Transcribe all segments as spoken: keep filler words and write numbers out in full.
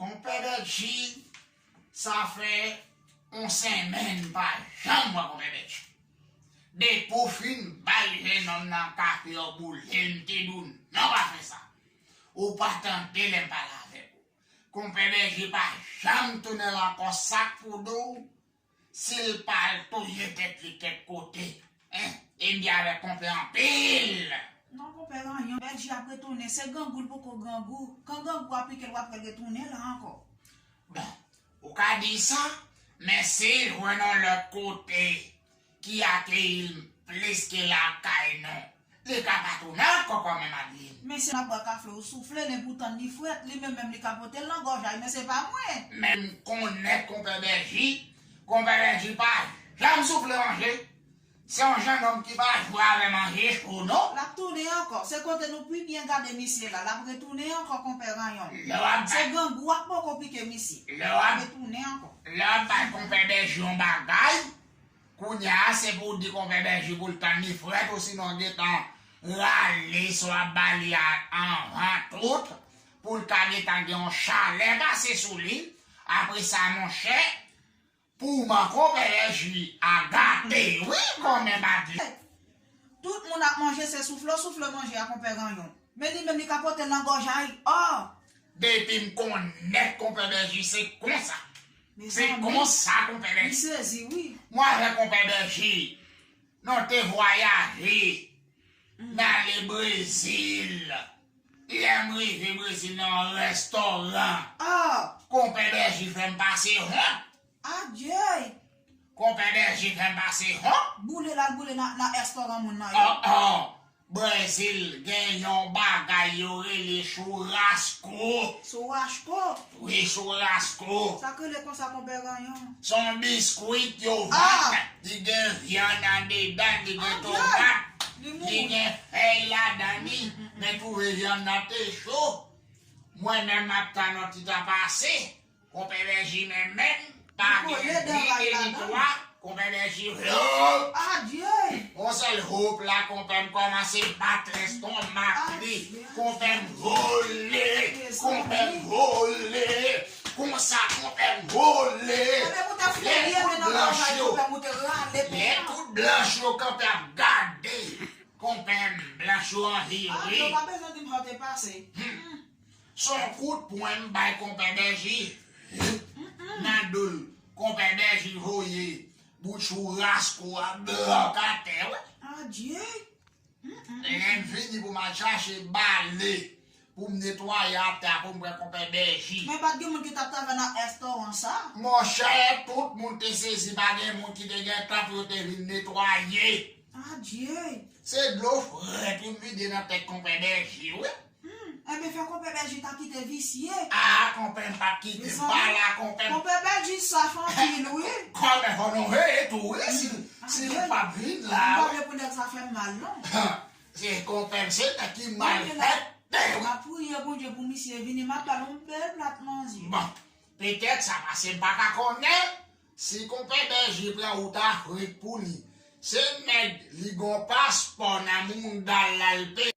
Konpè Bèlji, sa fè yon senmenn m pa janm wè Konpè Bèlji. Depi w fin bay jennonm nan kafe w boule l, m te di w non pa fè sa. Ou pa tande lè m pale avèk ou. Konpè Bèlji pa janm tounen la ankò, sa k pou di w, si l pa al touye tèt li kèk kote, en, e m di avèk konpè anpil. Non, konpè Ranyon, Bèlji ap retounen. Se grangou l poko grangou. Kan grangou a pike l, w ap wè l retounen la ankò. Bon, ou ka di sa, men si l jwenn yon lòt kote ki akeyi l plis ke lakay nou, li ka pa tounen ankò kòmè Madelin. Men si n ap bwè kafe, ou soufle, nen pou tann li frèt, li menm menm li ka pote l nan gòj a, men se pa mwen. Men m konnen konpè Bèlji, konpè Bèlji pa janm soufle manje. Se yon jennonm ki pa jwe avè manje cho non. L ap tounen ankò. Se kote nou pi byen gade misye la. L ap retounen ankò, konpè Ranyon. Lè w ap Se bay, grangou a k poko pike misye. Lè w L ap ap retounen ankò. Lè w ap bay konpè Bèlji yon bagay, kounye a se pou w di konpè Bèlji pou l tann li frèt, osinon gentan rale sa w ap ba li a anvan tout, pou l ka gentan gen yon chalè pase sou li. Apre sa, monchè, pou w man konpè Bèlji a gate, wi, kòmè Madelin. Tout moun ap manje, se soufle w soufle manje a, konpè Ranyon. Men li menm, li ka pote l nan gòj a l. Oh! Depi m konnen konpè Bèlji, se konsa. Se Mezanmi, konsa, konpè m Bèlji. sezi, wi. Mwen avèk konpè Bèlji, nou te vwayaje, n ale Brezil. Lè m rive Brezil nan yon restoran, Ah! konpè Bèlji fè m pase wont. Adyey! Konpè Bèlji fè m pase wont. Boule l al boule nan, nan restoran moun nan yo. Oh, oh. Brezil gen yon bagay yo rele churrasco. Churrasco? Wi, churrasco. Sa k rele konsa, konpè Ranyon? Se yon biskwit yo Ah! vann. Li gen vyann andedan, li gen Ah, tomat, li mouri. gen fèy ladan li. Mm, mm, mm, Men mm. twouve vyann nan te cho. Mwen menm m ap tann yon ti tan pase. Konpè Bèlji menm menm, pa Li gen kole ni dan de ni ladan. twa, konpè Bèlji, hop! Adye! Yon sèl hop la, konpè m kòmanse bat lestomak li. Adye. Konpè m vole, Mezanmi. konpè m vole, konsa konpè m vole. Konpè m ou te Lè foure tout men nan blanch gòj yo, konpè m ou te rale lè men an. tout blanch yo kanpe ap gade, konpè m blanch yo anvi Ah, ri. yo pa bezwen di m sa te pase. Hmm. Hmm. Se yon kout pwen m bay konpè Bèlji nan do l. Konpè Bèlji voye bout churrasco a blòk atè, wi. Adye! Lè m vini pou m al chache bale pou m netwaye atè a pou m pran konpè Bèlji. Men pa t gen moun ki t ap travay nan restoran sa? Monchè, tout moun te sezi, pa gen moun ki te gen tan pou yo te vin netwaye. Adye! Se dlo frèt wi m vide nan tèt konpè Bèlji, wi. Hmm, enben fè konpè Bèlji ta kite visye. Ah, konpè m p ap kite m pa la, konpè m. Konpè Bèlji saf anpil, wi. Kòmè fò nou veye tou, wi, si, si nou p ap vin la, wi. M pa vle pou nèg sa fè m mal, non. Se konpè m, se nèg ki mal fèt, wi. M ap priye Bondye pou misye vini, m ap ba l yon bèl plat manje. Bon, petèt sa, paske m pa ka konnen si konpè Bèlji pran wout Afrik pou li. Se nèg li gon paspò nan mounda l la l peye.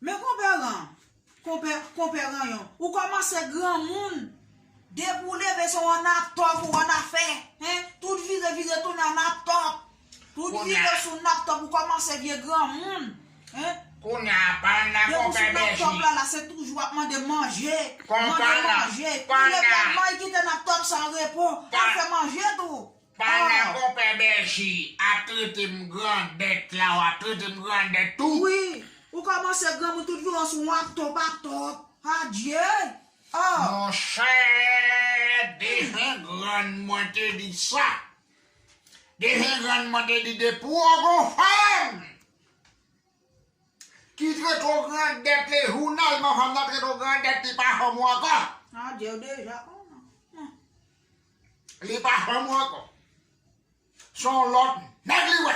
Men konpè Ran, konpè, konpè Ranyon, ou kòmanse granmoun. Depi w leve se w annaptòp ou annafè, en? Tout vire vire tounen annaptòp. Tout vire sou naptòp ou kòmanse vye granmoun, en? Kounye a pa nan Depi w konpè sou naptòp Bèlji. la, la se toujou ap mande manje, Konpè mande nan, manje. pa Ou leve nan. al manje kite naptòp sa an repo, Pa al fè manje tou. Pa nan Ah. konpè Bèlji ap trete m grandèt la, w ap trete m grandèt tou. Wi, ou kòmanse granmoun tout vire sou w ap top ap top. Adye! Ah! Monchè, defen grann mwen te di sa. Defen grann mwen te di depi w gon fanm ki trete w grandèt le jounal, men fanm nan trete w grandèt li pa fanm ou ankò. Adye, w deja konnen. Li pa fanm ou ankò. Se yon lòt nèg li wè.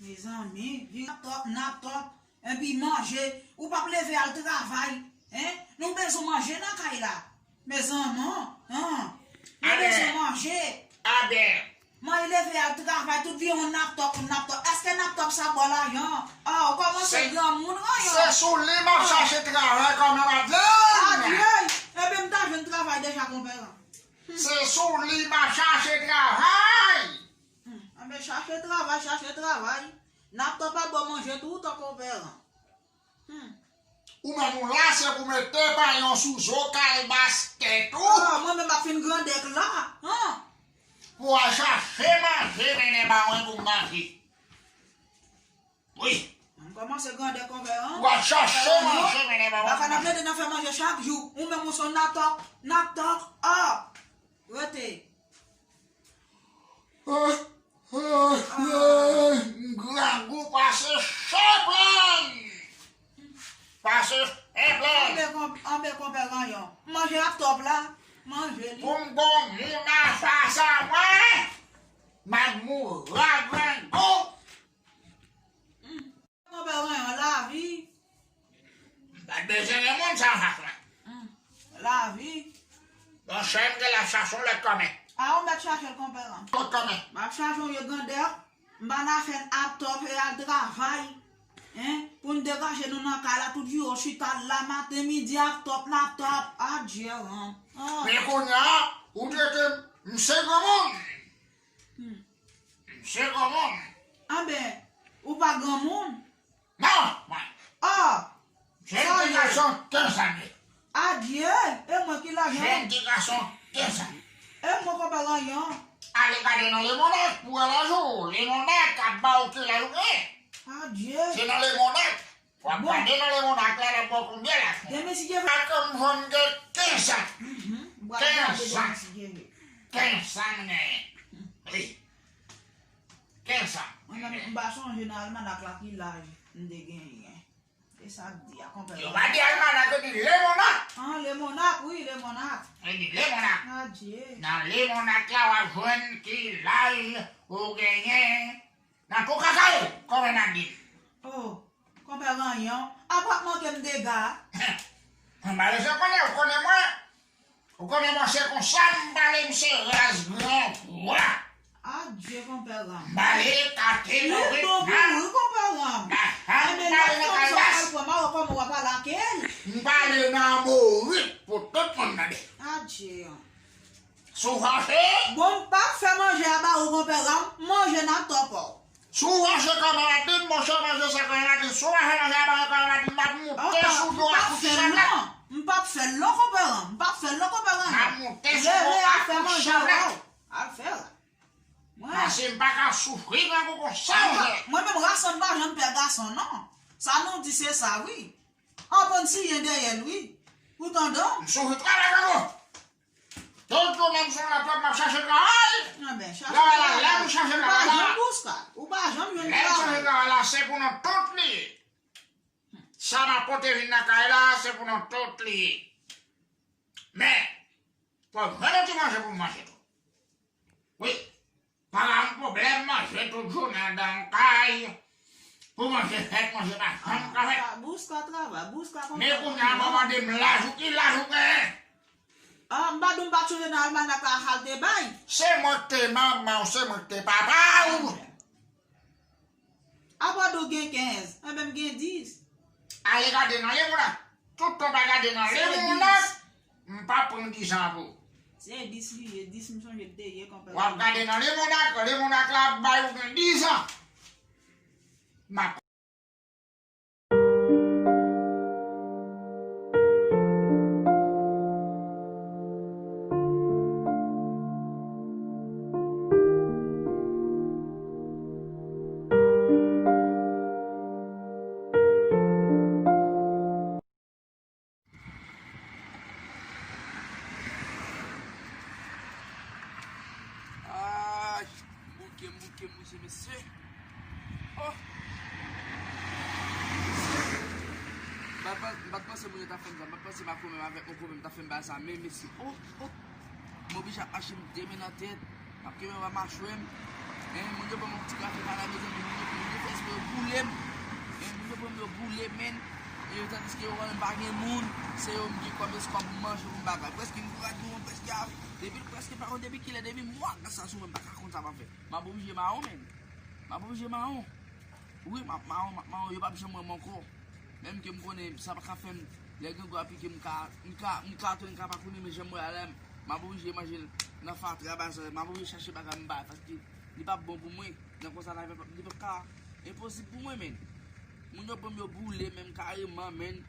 Mezanmi, vire top, naptòp, epi manje, ou p ap leve al travay, en? Nou bezwen manje nan kay la. Mezanmi, an, nou Abè. bezwen manje. Abè. Mwen leve al travay, tout vye yon naptòp, yon naptòp. Èske naptòp sa bò lajan? Ah, ou kòmanse Se, granmoun, se Ranyon. sou li m ap Ah. chache travay kòmè Madelin. Adye, ebyen m ta jwenn Se sou li m ap chache travay. Hmm, anben chache travay, chache travay. N ap tanpè ba w manje toutan, konpè Ran. Hmm. Ou menm ou la, se pou mete panyon sou zo, kalbas tèt ou. Ah, mwen menm m ap fin grandèk la. Han. Pou al chache manje mennen ba mwen pou m manje. Wi. M kòmanse grandèk, konpè Ran. Pou al chache manje mennen ba mwen pou m manje. Baka n ap mete nan fè manje chak jou. Ou menm ou se yon natòk, natòk, ah. Rete. Ah, ah, ah, grangou pase chèplen. Pase chèplen. Anben, konp-, anben, konpè Ranyon. Manje ap tòp la. Manje li. Pou m gon moun nan fas a mwen, m ap mouri a grangou. Hmm. Konpè Ranyon, lavi. M pa t bezwen gen moun sa fas mwen. Hmm. Lavi. Bon, chè m gen la chache yon lòt kòmè. A, ou mèt chache l, konpè Ran. Lòt kòmè. M ap chache yon vye grandè. M pa nan fè n ap tòp e al travay. Hein? Pou n degaje nou nan kay la, tout jou yo chita la, maten, midi, ap tòp, n ap tòp. Adye, Ran. Ah. Men kounye a, ou trete m, m se granmoun. Hmm. M se granmoun. Anben, ou pa granmoun? Non, mwen. Ah! Jèn ti gason kenz ane. Adye, e mwen ki lajan? Jèn ti gason kenz ane. E mwen konpè Ranyon? Ale gade nan Lemonèt pou wè laj ou. Lemonèt ap ba ou kilaj ou gen. Adye. Se nan Lemonèt. W ap gade nan Lemonèt la, l ap ba w konbyen laj ou. Demen si Dye vle. Ak m jwenn gen kenz an. Mhm. Kenz an. Kenz an m genyen. Wi. Kenz an. Mwen menm, m pa sonje nan almanak la ki laj m te genyen. E sa k di a, konpè Ran? Yo pa di almanak, yo di lemonak. Ah, lemonak, wi, lemonak. Yo di lemonak. Adye. Nan lemonak la, w ap jwenn ki laj ou genyen. Nan tou kaka yo, kòman n ap di? Oh, konpè Ranyon, apa w ap manke m dega? Mwen pa bezwen konnen, ou konnen mwen. Ou konnen mwen se konsa m pale, m se ras gran bwa. Adye, konpè Ran. M pale kate mouri. Li bon pou ou, konpè Ran. Nan janm pale nan kalbas. Al pran mawo kòman w ap pale ak el. M pale nan mouri pou tout moun tande. Adye. Si w fache. Bon, m p ap fè manje a ba ou, konpè Ran, manje nan tòpò. Si w fache, kanmarad, monchè, manje sa kanmarad, si w fache manje a ba kanmarad, m ap moute sou do a kout chanèt. M p ap fè l non, konpè Ran, m p ap fè l non, konpè Ran. M ap moute sou do a kout chanèt. Al fè l. Mwen. Paske m pa ka soufri grangou konsa, monchè. Mwen menm, rason pa janm pè gason non. Sa nou di se sa, wi. Anprann siyen dèyè l, wi. Ou tande m? M soufri twò lè grangou. Tout jounen m sou laptop, m ap chache travay. Travay la, lè m chache travay la, ou pa janm bouska, ou pa janm jwenn travay. Lè m chache travay la, se pou nou tout li ye. Sa m ap pote vin nan kay la, se pou nou tout li ye. Men, fò m jwenn yon ti manje pou m manje tou. Wi. Pa gen pwoblèm, manje tout jounen anndan kay. Pou manje fèt, manje pa janm ka fèt. Bouska travay, bouska konn travay. Men kounye a, mwen mande m laj ou, ki laj ou genyen? Ah, m pa di w m pa t sonje nan almanak la sa l te bay. Se mwen k te manman w, se mwen k te papa w. Apa w di w gen kenz, enben m gen dis. Ale gade nan lemonak. Tout tan w pa gade nan lemonak, m p ap pran dis an pou ou. Se dis li ye, dis m sonje l te ye, konpè. W ap gade nan lemonak, lemonak la ap bay ou gen dis an. M ap Ay, m bouke, m bouke, m bouke, mesye. Oh! M pa t panse moun yo t ap fè m sa. M pa t panse m ap konmen avèk yon konmen m t ap fè m bagay sa. Men, mesye, oh, oh! M oblije ap mache m de men nan tèt. M ap kenbe anba machwè m. Hein, moun yo ban m yon ti kafe pa la, mezanmi, moun yo, moun yo fè espre yo boule m. Hein, moun yo ban m yo boule, menn. E yo, tandiske yo konnen m pa gen moun, se yo m gen kòm eskò pou m manje, pou m bagay. Prèske m gad nou, prèske a, depi, prèske pa konn depi kilè, depi mwa sa sou mwen, m pa ka konn sa m ap fè. M ap oblije mawon, menn. M ap oblije mawon. Wi, m ap mawon, m ap mawon, yo p ap janm wè m ankò. Menm ke m konnen sa pa ka fè m, lè grangou a pike m, m ka, m ka, m ka tounen, m ka pa konnen, men jan m wè a la, m, M ap oblije manje l nan fatra, bazè, m ap oblije chache bagay m bay, paske li p ap bon pou mwen. Nan konsa, lavi a p ap, li p ap ka, enposib pou mwen, menn. Moun yo pran m, yo boule menm kareman, menn.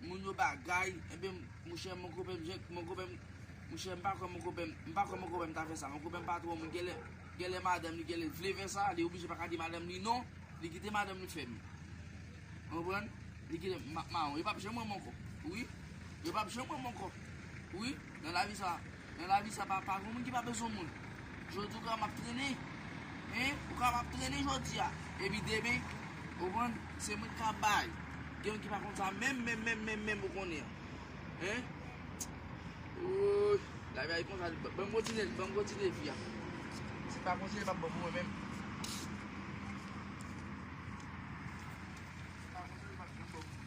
Moun yo bagay, ebyen, monchè, mon konpè m, jen, mon konpè m, monchè, m pa kwè mon konpè m, m pa kwè mon konpè m ta fè sa. Mon konpè m pa twò moun, genlè, genlè madanm li, genlè l vle fè sa, li oblije pa ka di madanm li non, li kite madanm li fè m. Ou konprann? Li kite m ap mawon. Yo p ap janm wè m ankò. Wi. Yo p ap janm wè m ankò. Wi. Nan lavi sa, nan lavi sa, pa, pa gen moun ki pa bezwen moun. Jodi ou ka m ap trennen. Hein? Ou ka m ap trennen jodi a. Epi demen, ou konprann? Se mwen k ap bay. Gen moun ki pa konn sa menm, menm, menm, menm, menm, ou konnen an. Hein? Woy, lavi a li konsa, ban m kontinye, ban m kontinye vi a. Si pa kontinye, l p ap bon pou mwen menm. Si pa kontinye, l p ap bon pou mwen.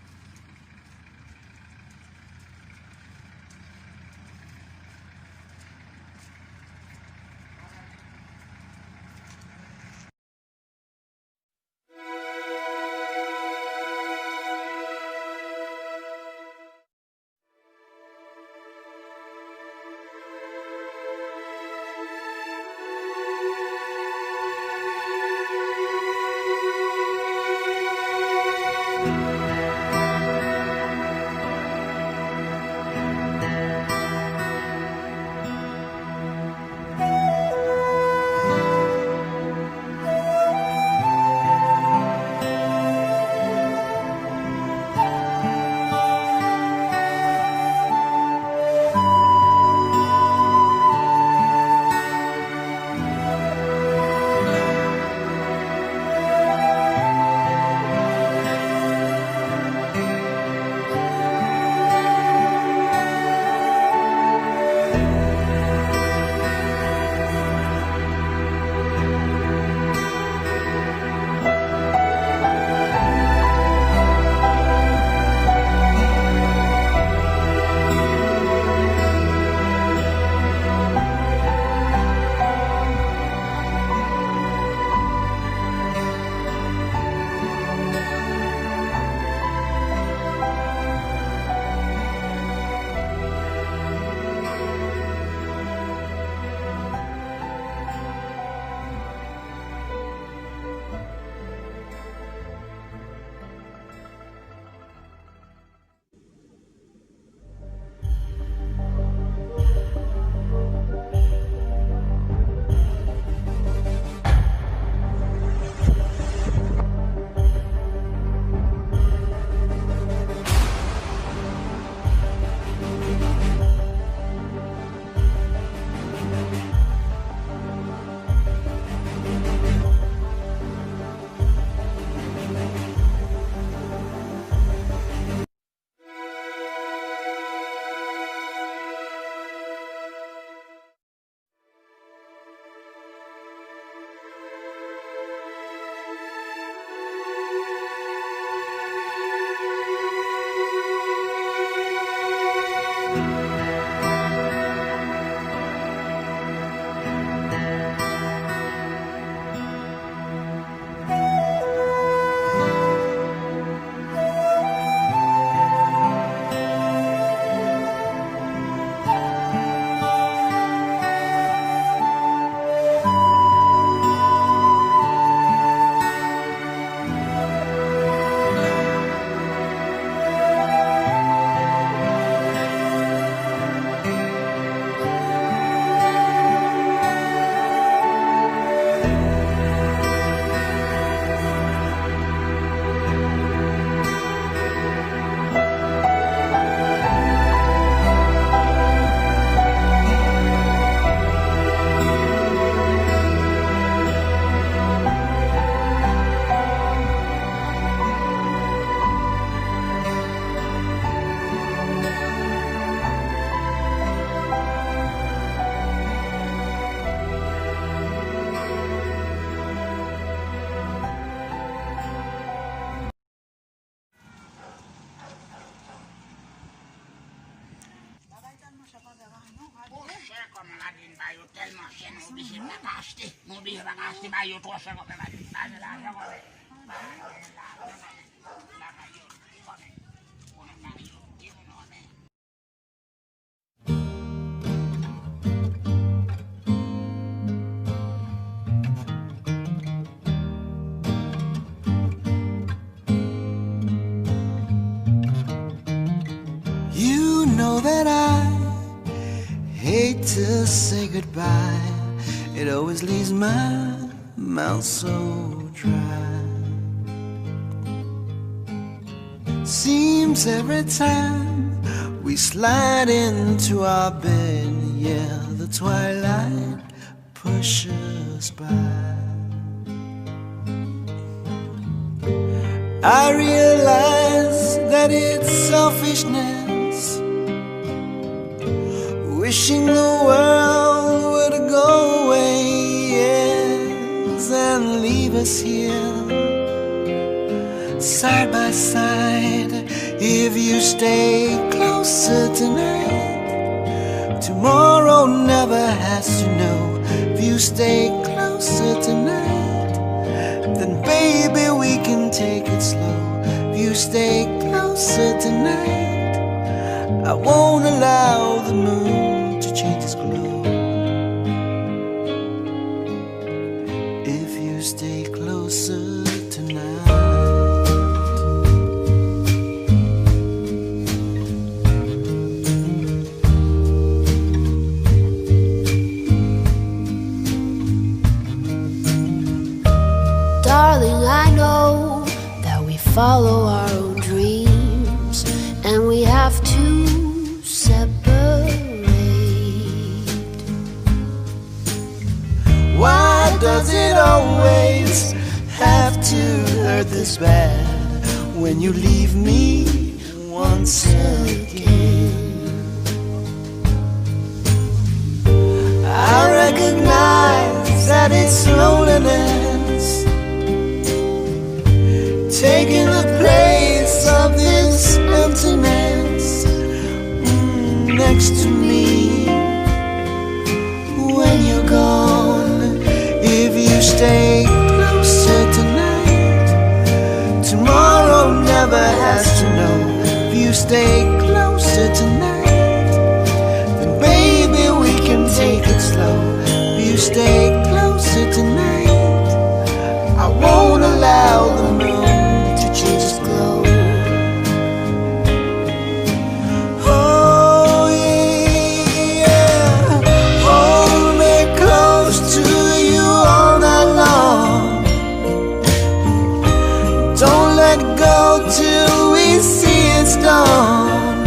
Bagay tèlman chè, pandan la, non, gade. Twò chè, kòman la vin ba yo tèlman chè, nou oblije pa ka achte. Nou oblije pa ka achte, ba yo twò chè, kòman la vin ba yo lajan, kòman. Ba yo lajan, kòman. Bagay yo, kòman. Kòman bagay yo, kòman. Kòman. Hate to say goodbye, it always leaves my mouth so dry. Seems every time we slide into our bed, yeah, the twilight pushes by. I realize that it's selfishness, wishing the world would go away, yes, and leave us here side by side. If you stay closer tonight, tomorrow never has to know. If you stay closer tonight, then baby, we can take it slow. If you stay closer tonight, I won't allow the moon to change its glow. If you stay closer tonight. Darling, I know that we follow our own dreams and we have to separate. Why does it always have to hurt this bad when you leave me once again? I recognize that it's loneliness taking the place of this emptiness, mm, next to me. When you're gone, if you stay closer tonight, tomorrow never has to know. If you stay closer tonight, then baby, we can take it slow. If you stay closer tonight, I won't allow the moon to change its glow. Oh, yeah. Hold me close to you all night long. Don't let go till we see it's dawn.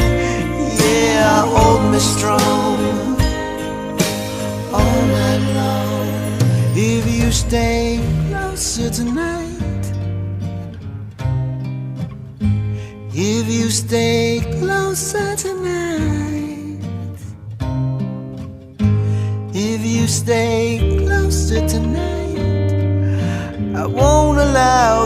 Yeah, hold me strong all night long. If you stay closer tonight, if you stay closer tonight, if you stay closer tonight, I won't allow